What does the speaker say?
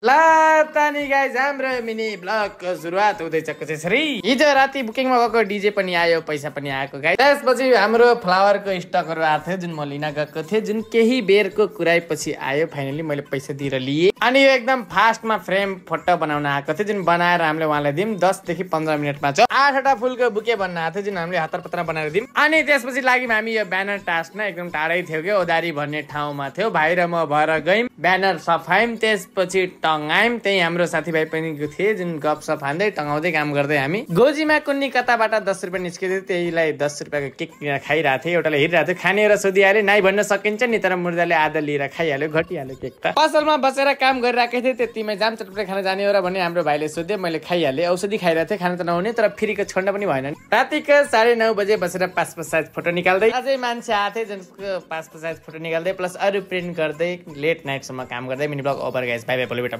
ला तानी गाइज हाम्रो मिनी ब्लगको सुरुवात हुँदैछ कसरी। हिजो राति बुकिङमा गएको डिजे पनि आयो, पैसा पनि आएको गाइज। त्यसपछि हाम्रो फ्लावरको स्टकहरू आएको थियो जुन म लिन गएको थिएँ, जुन केही बेरको कुराइ पछि आयो। फाइनली मैले पैसा दिएर लिएँ अनि यो एकदम फास्टमा फ्रेम फोटो बनाउन आएको थियो, जुन बनाएर हामीले उहाँलाई दियौँ। 10 देखि 15 मिनटमा छ 8वटा फुलको बुके बन्न आएको थियो, जुन हामीले हतार पत्र बनाएर दियौँ। अनि त्यसपछि लाग्यौँ हामी यो ब्यानर टास्कमा। एकदम टाढै थियो कि ओदारी भन्ने ठाउँमा थियो। भाइ र म भएर गयौँ, ब्यानर सफायौँ, त्यसपछि टङ्गायौँ। त्यही हाम्रो साथीभाइ पनि थिए जुन गफसफ हान्दै टङ्गाउँदै काम गर्दै हामी गोजीमा कुन्नी कताबाट 10 रुपियाँ निस्किँदै त्यहीलाई 10 रुपियाँको केक खाइरहेको थिएँ। एउटाले हेरिरहेको थियो, खाने र सोधिहाल्यो नाइ भन्न सकिन्छ नि, तर मुर्दाले आधा लिएर खाइहाल्यो, घटिहाल्यो केक त। पसलमा बसेर काम गरिरहेको थिएँ, त्यतिमै जाम चटपटे खाना जाने हो र भने हाम्रो भाइले सोध्यो, मैले खाइहालेँ। औषधि खाइरहेको थिएँ, खाना त नहुने, तर फ्रीको छोड्न पनि भएन। रातिको 9:30 बजे बसेर पासपोर्ट साइज फोटो निकाल्दै अझै मान्छे आएको थिए जुनको पासपोर्ट साइज फोटो निकाल्दै प्लस अरू प्रिन्ट गर्दै लेट नाइटसम्म काम गर्दै mini blog over guys. Bye bye, भोलि भेटौँला।